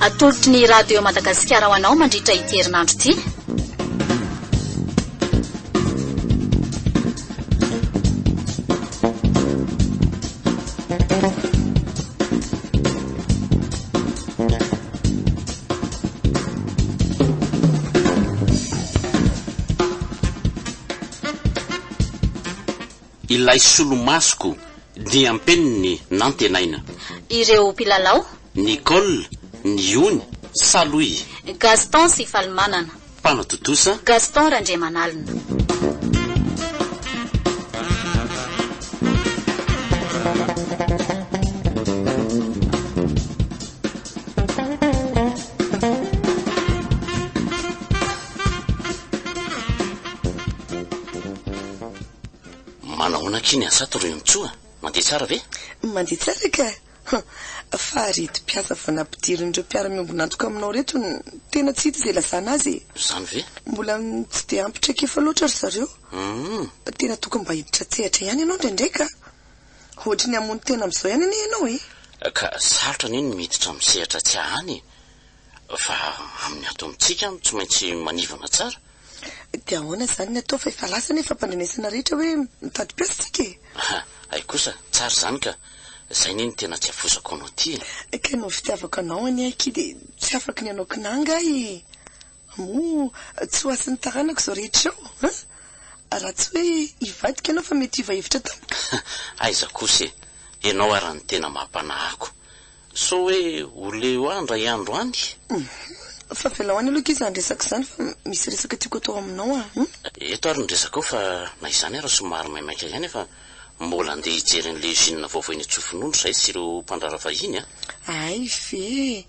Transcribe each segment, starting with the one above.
Atolotry ny Radio Madagasikara ho anao mandritra ity herinandro ity. Ilay solomasoko diam-peniny nantenaina. Ireo mpilalao. Nicole, Niony, Salohy. Gaston sy Falimanana. Mpanatontosa. Gaston Randriamanalina. Manahoana akia ny asa ato ry Ntsoa? Mandeha tsara ve? Mandeha tsara ka! Fa ireto mpiasa vao nampidirin'ireo mpiara-miombon'antoka aminao ireto no tena tsy hita izay ilazana azy e! Izany ve? Mbola tsy dia ampy traikefa loatra ry zareo. Tena tokony mba hiditra an-tsehatra ihany ianao indraindray ka! Ohatry ny hamono tena amin'izao ihany anie ianao e! Ka sarotra anie ny miditra amin'ny sehatra tsy hahany e! Fa amin'ny ato amintsika tsy maintsy manivana tsara. Dia ahoana izany ny atao fa efa lasa anie fampandrenesana rehetra hoe mitady mpiasa isika e! Hay kosa, tsara izany ka! Izay anie no tena tsy afozako anao ity e! Ka noho ny fitiavako anao anie akia dia tsy afaky ny hanao kinanga aho e! Moa tsy ho hasin'ny taranako izao rehetra izao an! Raha tsy hoe hivadika ianao fa mety hiova hevitra tampoka. Aiza kosa e! Ianao ara no tena mampanahy ako. Sao hoe ho leo ahy indray andro any? Hum. Fa avelao any aloha akia izany resaka izany fa misy resaka tiako atao aminao ah. Hum. Eto ary ny resakao fa na izany ara somary maimaika ihany fa mbola andeha hijery an'ilay usine vaovao eny Antsofinondro izahay sy ireo mpandraharaha vahiny a. Hay ve e!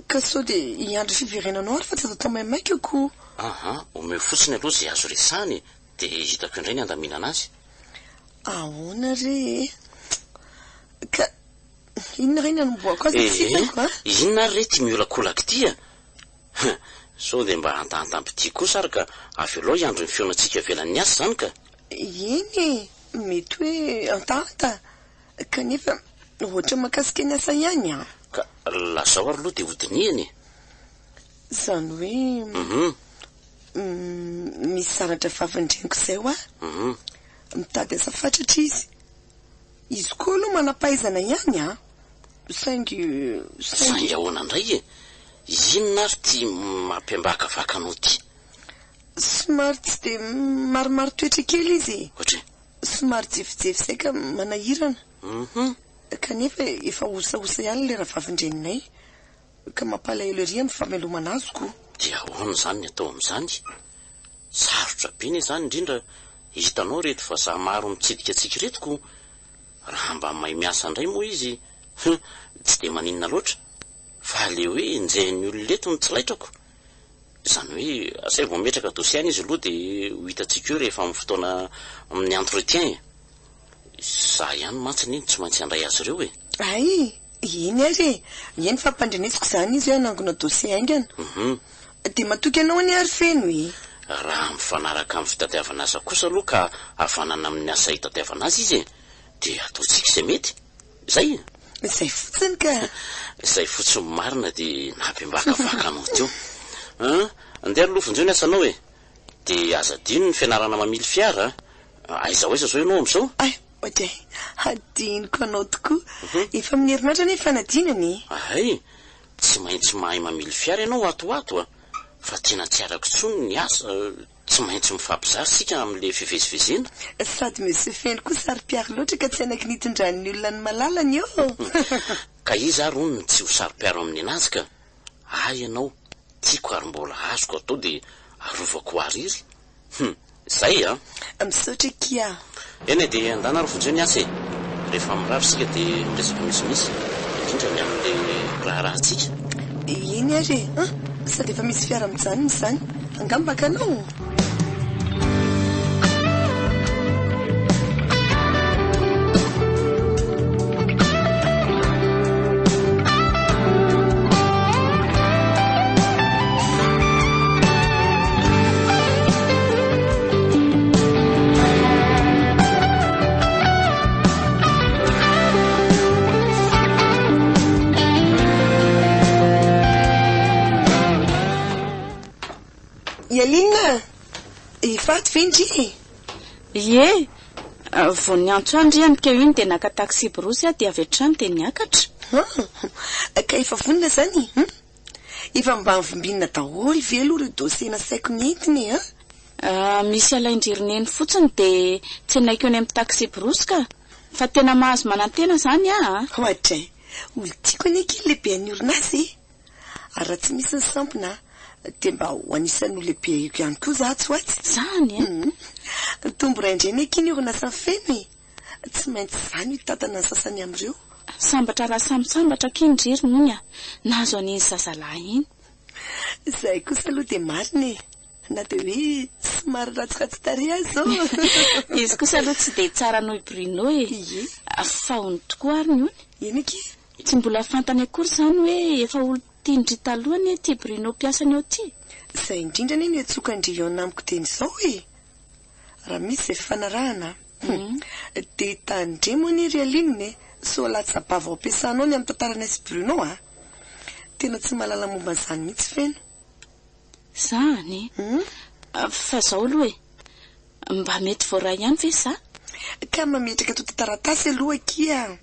Ka sao dia hiandry fiverenanao ary fa tsy azo atao maimaika ko. Aha, omeo fotsiny aloha izay azo resahana e, dia hitako indray ny handaminana azy. Ahoana re e! Ka Inona re ny hanombohako azy tsy hitako a! Ee, inona ary re ity miolakolaka ity a? Huh! Sao dia mba hantahantam-pitia kosa ary ka avelao hiandry ny fihaonantsika ivelan'ny asa izany ka! Eny e! Mety hoe hantahanta, kanefa ohatra mahakasika ny asa ihany an! Ka lazao ary aloha dia hodinihana e! Izany hoe misy zana-drahavavin-dreniko izay hoa, mitady asa fatratra izy. Izy koa aloha manam-pahaizana ihany an! Saingy, saingy. Saingy ahoana indray e? Inona ary ity mampiambakavaka anao ity? Somary tsy dia marimarin-toetra kely izy e! Ohatry? Somary jefijefy izay ka manahirana. Hum. Kanefa efa osaosa ihany ilay rahavavin-dreninay. Ka mampalahelo ery amin'ny famelomana azy ko. Dia ahoana izany ny atao amin'izany? Sarotra be anie izany indrindra hitanao ireto vazaha maro mitsidika antsika ireto ko. Raha mba mahay miasa indray moa izy hum tsy dia maninona loatra. Fa le hoe enjehin'ny olona eto no tsy laitrako. Izany hoe asaivo mametraka dossier any izy aloha dia ho hitantsika eo rehefa amin'ny fotoana amin'ny entretien e. Izaho ihany mantsy anie no tsy maintsy handray azy ireo e. Hay! Eny ary e! Eny fa ampandrenesiko izany izy hoe hanangona dossier haingana. Hum. Dia matoky anao anie ary Feno e! Raha mifanaraka amin'ny fitadiavana asa kosa aloha ka havanana amin'ny asa hitadiavana azy izy e! Dia ataontsika izay mety. Izay e! Izay fotsiny ka! Izay fotsiny marina dia nampiambakavaka anao teo. An! Andeha aloha vonjeo ny asanao e! Dia aza adino ny fianarana mamily fiara a! Aiza ho aiza izao ianao amin'izao? Ay, oadray, hadinoko anao tokoa. Efa amin'ny herinandro anie fanadinana e! Hay! Tsy maintsy mahay mamily fiara ianao ato ho ato a! Fa tena tsy arako intsony ny asa, tsy maintsy mifampizara isika amin'ilay fivezivezena. Sady Monsieur Feno koa saro-piaro loatra ka tsy hanaiky ny hitondran'ny olona ny malalany ô! Ka iza ary hono no tsy ho saro-piaro amin'ny anazy ka? Ahy ianao, tiako ary mbola azoko atao dia arovako ho ariry. Hum! Izay an! Misaotra akia a! Eny e, dia andana ary vonjeo ny asa e! Rehefa mirava isika dia miresaka misimisy, indrindra ny amin'ilay raharahantsika. Eny ary e! An! Sady efa misy fiara mijanona izany, angamba haka anao? Aline, efa ato ve ndry e? Ie, vao niantso ahy ndry anika iny dia naka taxi-brousse aho dia avy hatrany dia niakatra. Ah, ka efa vonona izany? Hum? Efa mba novimbinina daholo ve aloha ireo dossier nasaiko nentiny e? Ah, misy alain-dry fotsiny dia tsenaiko eny amin'ny taxi-brousse ka. Fa tena mahazo manantena izany aho a. Oadray, olon-tiako anie akia ny lehiben'ny orinasa e. Ary raha tsy misy ny sampona dia mba ho anisan'ny ho lehibe ihany koa izaho atsy ho atsy. Izany e? Nitombo ray indray anie akia ny orinasa feno e. Tsy maintsy izaho no hitantana ny sasany amin'ireo. Sambatra raha samy sambatra akia ndry ry Nony a! Nahazo an'iny zazalahy iny. Izay kosa aloha dia marina e! Na dia hoe somary ratsiratsy tarehy aza izao. Izy kosa aloha tsy dia tsara noho i Bruno e! Ie. Fa hono tokoa ary ny ony? Eny akia. Tsy mbola fantany akory izany hoe efa olon-tian-dry taloha anie ity Bruno mpiasany ao ity. Izay indrindra anie no iantsokan-dry Ion amiko dieny izao e! Raha misy izay fifanarahana an! Dia tandremo anie ry Aline e! Sao latsa-bava ao am-piasanao ny amin'ny tantaranay sy Bruno a! Tena tsy mahalala momba an'izany mihitsy feno. Zany? Fa zao aloha e! Mba mety voaray ihany ve za? Ka mametraka antontan-taratasy aloha akia!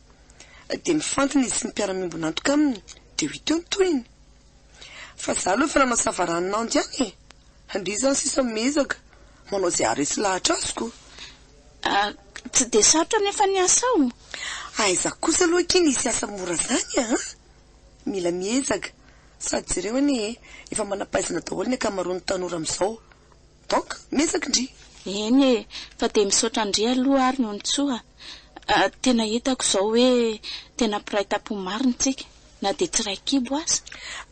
Dia mifantina izy sy ny mpiara-miombon'antoka aminy, dia ho hita eo ny tohiny. Fa za aloha efa nanao savaranonando ihany e! Ndry izany sisa miezaka manao izay haharesy lahatra azy ko! Tsy dia sarotra anefa ny asa ao. Aiza kosa aloha akia nisy asa mora zany a! Mila miezaka. Sady jereo anie e, efa manam-pahaizana daholo ny ankamaroan'ny tanora amin'izao. Donc, miezaka ndry. Eny e, fa dia misaotra an-dry aloha ary Nonintsoa a. Tena hitako izao hoe tena mpiray tampo marina tsika, na dia tsy iray kibo aza.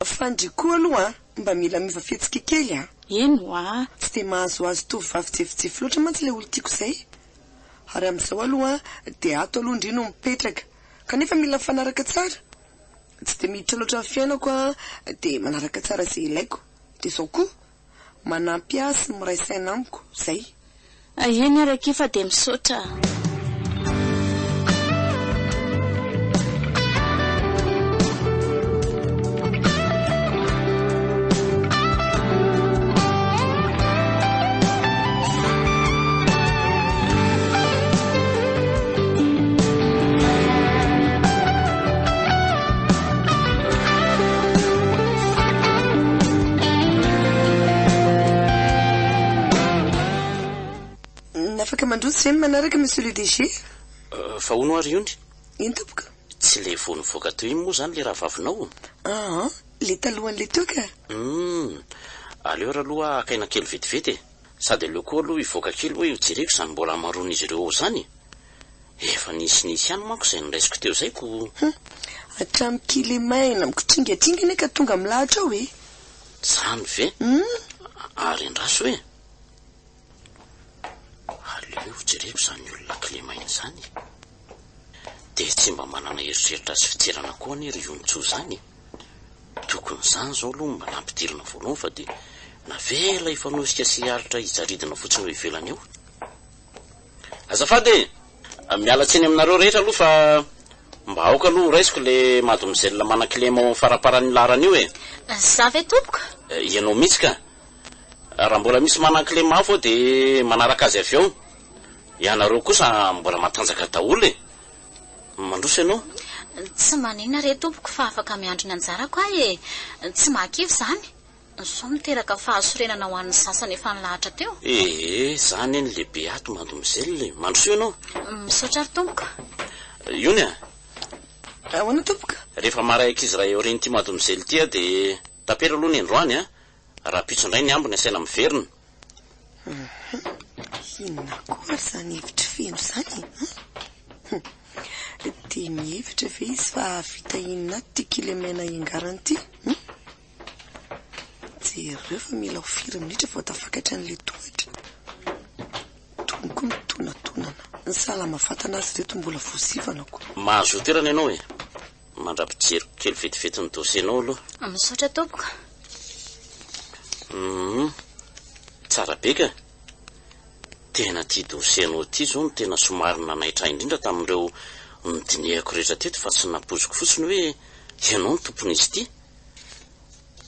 Fa ndry koa aloha an, mba mila miova fihetsika kely an. Eny hoa. Tsy dia mahazoazo tovovavy jefijefy loatra mantsy ilay olon-tiako izay. Ary amin'izao aloha dia ato aloha ndry no mipetraka. Kanefa mila mifanaraka tsara. Tsy dia miditra loatra amin'ny fiainako aho dia manaraka tsara izay ilaiko. Dia izao koa, manampy ahy sy miray saina amiko. Izay. Eny ary akia fa dia misaotra a. Afaka mandroso ve ny manaraka Monsieur le DG? Fa hono ary Ony? Eny tompoko. Tsy le vao nivoaka teo iny moa izany le rahavavinao? Aa, le talohan'le teo ka. Humm, aleo ary aloha haka aina kely vetivety e. Sady aleo koa aloha hivoaka kely hoe hojereko izany mbola hamaroan'izy ireo ao izany e. Efa nisinisy ihany manko izay noraisiko teo izay ko. Hum, hatramin'ny kilemaina mikotringatringa anie ka tonga milahatra ao e. Izany ve? Hum. Ary andraso e. Aleo hojereko izany olona kilemaina izany e. Dia tsy mba manana eritreritra sy fitserana koa anie ry Yontsoa izany e. Tokony izany izao aloha no mba nampidirina voalohany fa dia navela hifanosika sy hialitra hijaridina fotsiny eo ivelany eo. Azafady e! Miala tsiny aminareo rehetra aloha fa mba aoka aloha ho raisiko le mademoiselle manan-kilema ao amin'ny faramparan'io laharana io e! Za ve tompoko? Ianao mihitsy ka! Raha mbola misy manan-kilema hafa ao dia manaraka azy avy eo. Ianareo kosa mbola matanjaka daholo e! Mandroso ianao. Tsy maninona re tompoko fa afaka miandry ny anjarako aho e! Tsy mahakivy izany. Sao miteraka fahasorenana ho an'ny sasany efa nilahatra teo. Ee, za anie ny lehibe ato mademoiselle e! Mandrosoa ianao. Misaotra ary tompoko. Iony a! Ahoana tompoko? Rehefa maray ankizy iray aorian'ity mademoiselle ity aho dia tapero aloha ny androany a! Rahampitso indray ny ambiny asaina miverina. Hum, inona koa ary izany hevitry feno izany e? Hum, dia mihevitra ve izy fa hahavita inona ato ity kilemaina hiangarana ity? Hum, jereo fa mila ho firy minitra vao tafakatra an'ilay tohatra. Tony koa mitonatonana. Ny salama vatana aza ireto mbola voasivanako. Mahazoa toerana ianao e! Mandra-pijeriko kely vetivety ny dossier-nao aloha. Misaotra tompoko. Humm. Tsara be ka. Tena ity dossier-nao ity izao no tena somary nanaitra ahy indrindra tamin'ireo nodinihako rehetra teto fa tsy nampoiziko fotsiny hoe ianao no tompon'izy ity.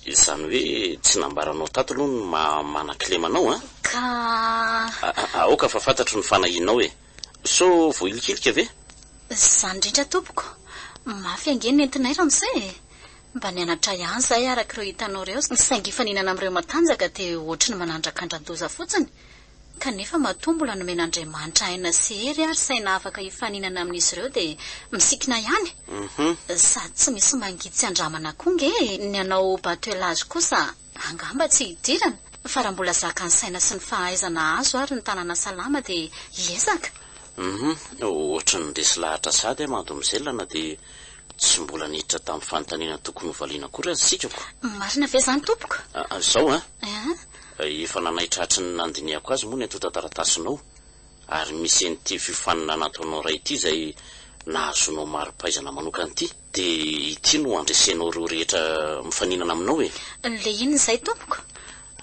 Izany hoe tsy nambaranao tato aloha ny maha manan-kilema anao an? Ka. Aoka fa fantatro ny fanahianao e! Sao voahilikilika ve? Izany indrindra tompoko! Mafy ange ny nentinay ramose e! Mba nianatra ihany izahay araka ireo hitanao ireo saingy hifaninana amin'ireo matanjaka dia ohatry ny manandrakandran-doza fotsiny. Kanefa matoa mbola nomen'Andriamanitra aina sy hery ary saina afaka hifaninana amin'izy ireo dia misikina ihany. Sady tsy misy mangidy tsy andramana koa nge e! Ny hanao batelage kosa angamba tsy hidirana fa raha mbola zakan'ny saina sy ny fahaizana azo ary ny tanàna salama dia hiezaka. Hum, ohatry ny resy lahatra sahady aho mademoiselle na dia tsy mbola niditra tamin'ny fanontaniana tokony hovaliana akory aza isika ko. Marina ve izany tompoko? Izao an! Efa nanaitra hatry ny nandinihako azy moa ny antontan-taratasinao ary misy an'ity fiofanana nataonao iray ity izay nahazoanao mari-pahaizana manokana ity. Dia ity no handresenao ireo rehetra mifaninana aminao e! Ilay inona izay tompoko?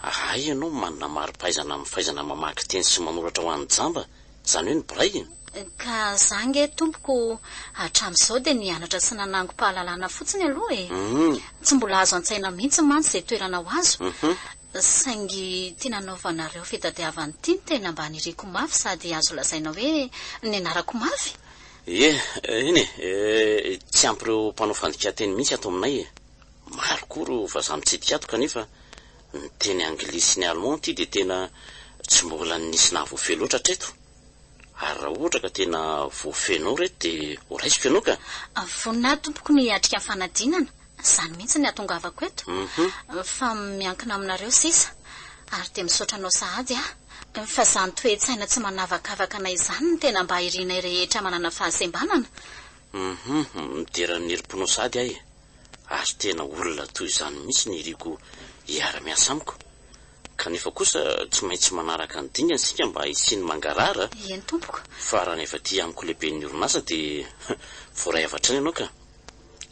Hay ianao manana mari-pahaizana amin'ny fahaizana mamaky teny sy manoratra ho an'ny jamba, izany hoe ny braille. Ka za ange tompoko hatramin'izao dia nianatra sy nanangom-pahalalana fotsiny aloha e! Tsy mbola azo an-tsaina mihitsy mantsy izay toerana ho azo. Saingy ity nanaovanareo fitadiavana ity no tena mba niriko mafy sady azo lazaina hoe nianarako mafy. Ie, eny e, tsy ampy ireo mpanao fandikan-teny mihitsy ato aminay e. Maro koa ireo vazaha mitsidika ato kanefa ny teny anglisy sy ny allemand ity dia tena tsy mbola nisy nahavoafehy loatra hatreto. Ary raha ohatra ka tena voafehinao ireto dia ho raisiko ianao ka. Vonona aho tompoko ny hiatrika ny fanadinana. Izany mihitsy ny hahatongavako eto. Fa miankina aminareo sisa. Ary dia misaotra anao sahady aho. Fa izany toe-tsaina tsy manavakavaka anay izany no tena mba irinay rehetra manana fahasembanana. Hum, midera ny herim-ponao sahady aho e. Ary tena olona toy izany mihitsy no iriko hiara-miasa amiko. Kanefa kosa tsy maintsy manaraka ny dingana isika mba hisian'ny mangarahara. Eny tompoko. Fa raha ny avy aty amiko lehiben'ny orinasa dia voaray avy hatrany ianao ka.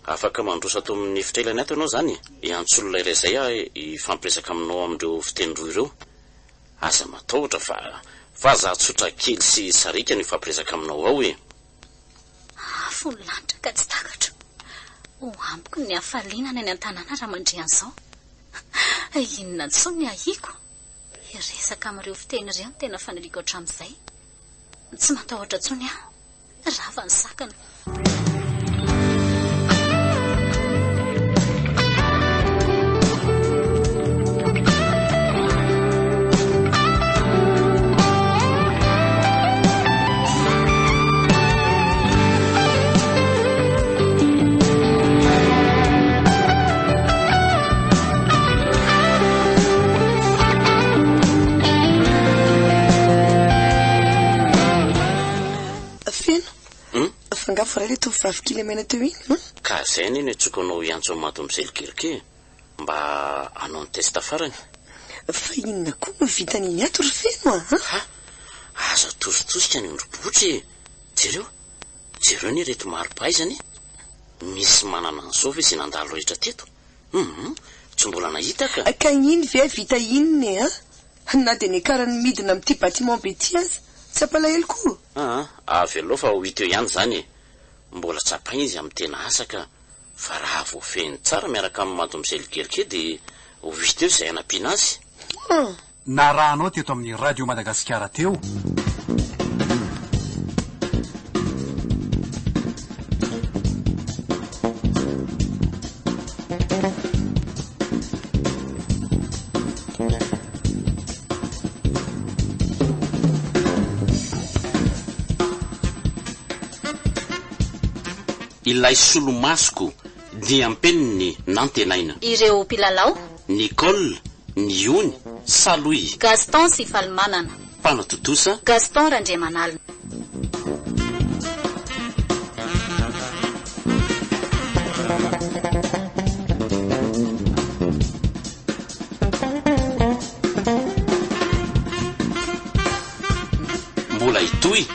Afaka mandroso ato amin'ny efitra ilany ato ianao izany e. Hiantso olona iray izay aho hifampiresaka aminao amin'ireo fiteny roa ireo. Aza matahotra fa vazaha tsotra kely sy sariaka no hifampiresaka aminao ao e. Afo ny lanitra ka tsy takatro. Ho amiko ny hafaliana any an-tanàna raha mandre an'izao. Inona intsony ny ahiako? Hiresaka amin'ireo fiteny ireo no tena faniriako hatramin'izay. Tsy matahotra intsony aho. Rava ny sakana. Feno, fa nga voaray ilay tovovavy kilemena teo iny an? Ka zay anie no iantsoako anao hiantso an'i Mademoiselle Gerke e! Mba hanao ny test farany. Fa inona koa no vitan'iny ato ry Feno a? Ha! Aza atositosika ny ondry botry e! Jereo! Jereo anie ireto mari-pahaizana e! Misy manana an'izao ve izay nandalo rehetra teto? Hum! Tsy mbola nahita ka! Ka iny ve vita inona e a? Na dia niakarany midina amin'ity bâtiment be ity aza, tsy hampalahelo koa? Aa! Avelao fa ho hita eo ihany izany e! Mbola tsapaina izy amin'ny tena asa ka! Fa raha voafehiny tsara miaraka amin'i Mademoiselle Gerke dia ho hita eo izay hanampiana azy. Hum! Narahanao teto amin'ny Radio Madagasikara teo. Ilay solomasoko diam-peniny nantenaina. Ireo mpilalao. Nicole, Niony, Salohy. Gaston sy Falimanana. Mpanatontosa. Gaston Randriamanalina. Mbola hitohy.